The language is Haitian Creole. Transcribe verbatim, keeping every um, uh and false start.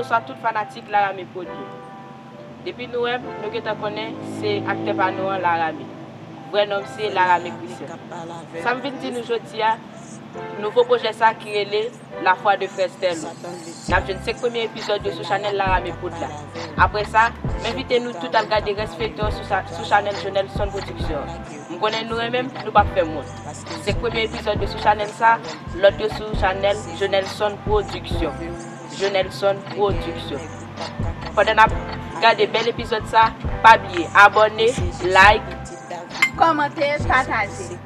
Bonswa tout fanatik Larame Prod yo. Depi nou wè m, nou gentan konnen se aktè pa nou an, Larame. Vrè non m se Larame Christian. Sa m vin di nou jodi a, nouvo pwojè sa ki rele La Foi de Frè Sterlo. N ap jwenn senk premye epizòd yo sou chanèl Larame Prod la. Apre sa, m envite nou tout al gade rès feyton sou, sa- sou chanèl Jonelson Production. M konnen nou renmen m, nou p ap fè m wont. Senk premye epizòd yo sou chanèl sa, lòt yo sou chanèl Jonelson Production. Jonelson Production. Pandan n ap gade bèl epizòd sa, pa bliye abòne, like, kòmante, pataje.